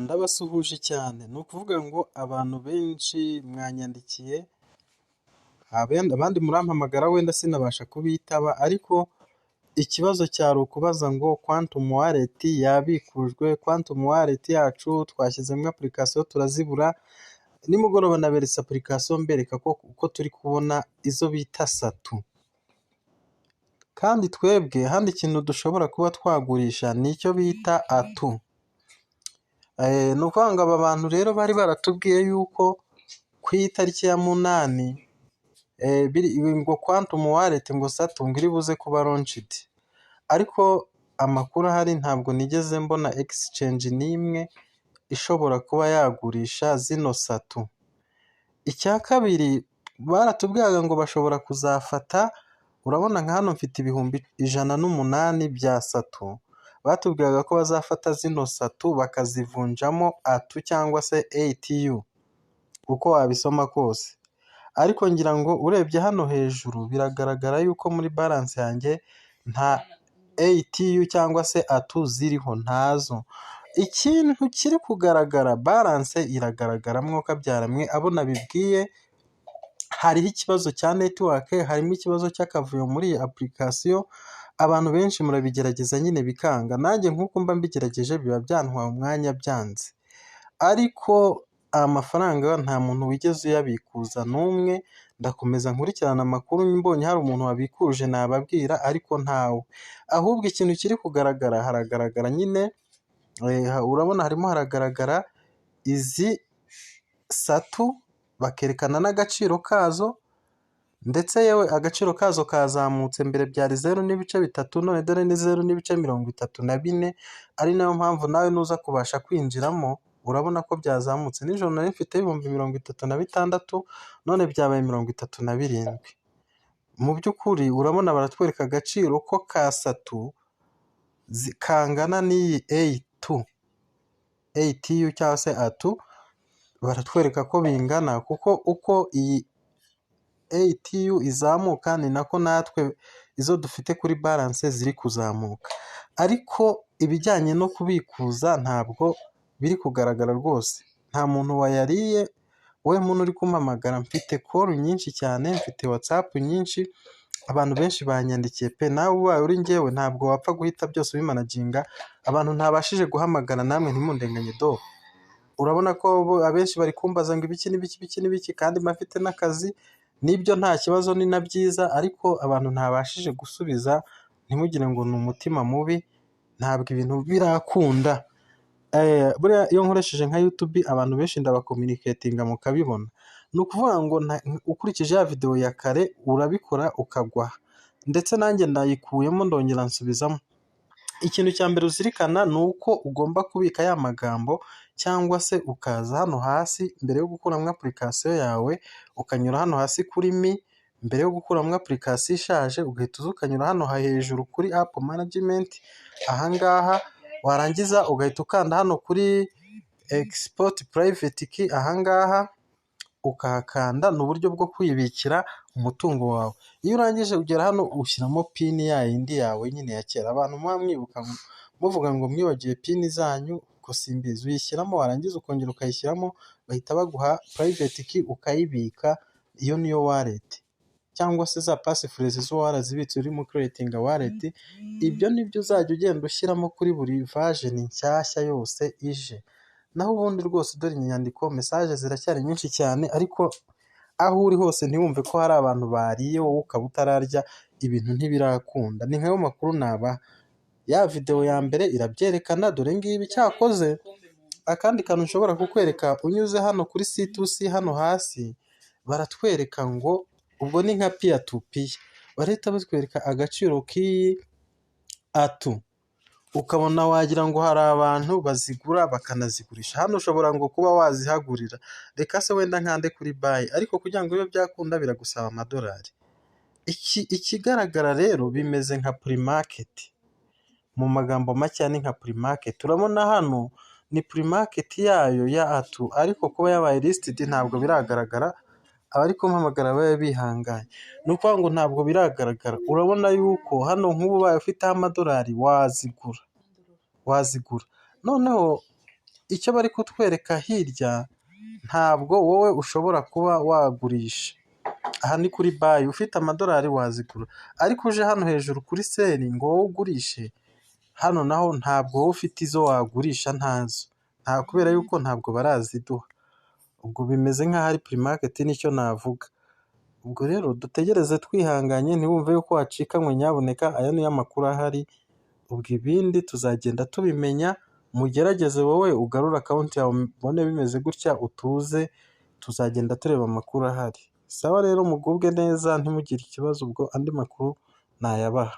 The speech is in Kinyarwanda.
Ndabasuhuje cyane, ni ukuvuga ngo abantu benshi mwanyandikiye, abandi murampamagara wenda sinabasha kubitaba, ariko ikibazo cyari ukubaza ngo Quantum Wallet yabikujwe, Quantum Wallet yacu twashyizemo application turazibura, nimugoroba naberetse application mbereka ko turi kubona izo bita SATU. Kandi twebwe hano ikintu dushobora kuba twagurisha ni icyo bita ATU. Ni ukuvuga ngo aba bantu rero bari baratubwiye yuko ku itariki ya 8 ngo Quantum Wallet ngo SATU ngo iri buze kuba launched, ariko amakuru ahari ntabwo nigeze mbona exchange n'imwe ishobora kuba yagurisha zino SATU. Icya kabiri, baratubwiraga ngo bashobora kuzafata, urabona nka hano mfite 108,000 bya SATU, batubwiraga ko bazafata zino SATU bakazivunjamo ATU cyangwa se ATU, uko wabisoma kose, ariko ngira ngo urebye hano hejuru biragaragara yuko muri balance yanjye nta ATU cyangwa se ATU ziriho, ntazo. Ikintu kiri kugaragara, balance iragaragara mwo mwe abo nabibwiye, hariho ikibazo cya network, harimo ikibazo cy'akavuyo muri iyi application, abantu benshi murabigerageza nyine bikanga, nanjye nk'uko mba mbigerageje biba byantwaye umwanya byanze, ariko amafaranga nta muntu wigeze uyabikuza n'umwe, ndakomeza nkurikirane amakuru, mbonye hari umuntu wabikuje nababwira ariko ntawe, ahubwo ikintu kiri kugaragara, haragaragara nyine, urabona harimo haragaragara izi SATU bakerekana n'agaciro kazo, ndetse yewe agaciro kazo kazamutse, mbere byari 0.3, none dore ni 0.34, ari nayo mpamvu nawe nuza kubasha kwinjiramo urabona ko byazamutse. Nijoro nari mfite 36,000, none byabaye 37. Mu by'ukuri urabona baratwereka agaciro ko ka SATU kangana n'iyi ATU, ATU cyangwa se ATU, baratwereka ko bingana kuko uko iyi ATU izamuka ni nako natwe izo dufite kuri balance ziri kuzamuka, ariko ibijyanye no kubikuza ntabwo biri kugaragara rwose, nta muntu wayariye. Wowe muntu uri kumpamagara, mfite call nyinshi cyane, mfite WhatsApp nyinshi, abantu benshi banyandikiye pe, nawe ubaye uri njyewe ntabwo wapfa guhita byose ubimanaginga, abantu ntabashije guhamagara namwe ntimundenganye do, urabona ko abenshi bari kumbaza ngo ibiki n'ibiki, ibiki n'ibiki, kandi mba mfite n'akazi, nibyo nta kibazo ni na byiza, ariko abantu ntabashije gusubiza ntimugire ngo ni umutima mubi, ntabwo ibintu birakunda. Buriya iyo nkoresheje nka YouTube abantu benshi ndabacommunicatinga mukabibona, ni ukuvuga ngo ukurikije ya videwo ya kare urabikora ukagwa, ndetse nanjye nayikuyemo ndongera nsubizamo. Ikintu cya mbere uzirikana ni uko ugomba kubika ya magambo cyangwa se ukaza hano hasi mbere yo gukuramo application yawe, ukanyura hano hasi kuri me, mbere yo gukuramo application ishaje ugahita uza ukanyura hano hejuru kuri app management, aha ngaha warangiza ugahita ukanda hano kuri export private key, aha ngaha ukahakanda, ni uburyo bwo kwibikira umutungo wawe. Iyo urangije ugera hano ushyiramo PIN ya yindi yawe nyine ya kera, abantu muba mwibuka muvuga ngo mwibagiwe PIN zanyu, ubwo simbizi, uyishyiramo warangiza ukongera ukayishyiramo, bahita baguha private key ukayibika, iyo niyo wallet cyangwa se za passphrase zo warazibitse urimo ucreatinga wallet, ibyo nibyo uzajya ugenda ushyiramo kuri buri version nshyashya yose ije. Naho ubundi rwose dore inyandiko, message ziracyari nyinshi cyane, ariko aho uri hose ntiwumve ko hari abantu bariye wowe ukaba utararya, ibintu ntibirakunda. Ni nkayo makuru nabaha. Ya videwo ya mbere irabyerekana, dore ngibi. Cyakoze akandi kantu nshobora kukwereka, unyuze hano kuri C2C hano hasi baratwereka ngo ubwo ni nka peer to peer, barahita batwereka agaciro k'iyi ATU, ukabona wagira ngo hari abantu bazigura bakanazigurisha. Hano ushobora ngo kuba wazihagurira, reka se wenda nkande kuri buy, ariko kugira ngo bibe byakunda biragusaba amadolari. Ikigaragara rero bimeze nka pre-market, mu magambo make ni nka pre-market. Urabona hano ni pre-market yayo ya ATU, ariko kuba yabaye listed ntabwo biragaragara, abari kumpamagara babe bihanganye. Ni ukuvuga ngo ntabwo biragaragara, urabona yuko hano nk'ubu ubaye ufiteho amadolari wazigura, wazigura. Noneho Icyo bari kutwereka hirya, ntabwo wowe ushobora kuba wagurisha. Aha ni kuri buy, ufite amadolari wazigura, ariko uje hano hejuru kuri sell ngo wowe ugurishe, hano naho ntabwo wowe ufite izo wagurisha, ntazo, nta kubera yuko ntabwo baraziduha. Ubwo bimeze nk'aho ari pre-market, nicyo navuga. Ubwo rero dutegereze twihanganye, ntiwumve yuko wacikanywe, nyabuneka aya niyo makuru ahari, ubwo ibindi tuzagenda tubimenya. Mugerageze wowe ugarure account yawe ubone bimeze gutya, utuze, tuzagenda tureba amakuru ahari. Sawa rero, mugubwe neza, ntimugire ikibazo, ubwo andi makuru nayabaha.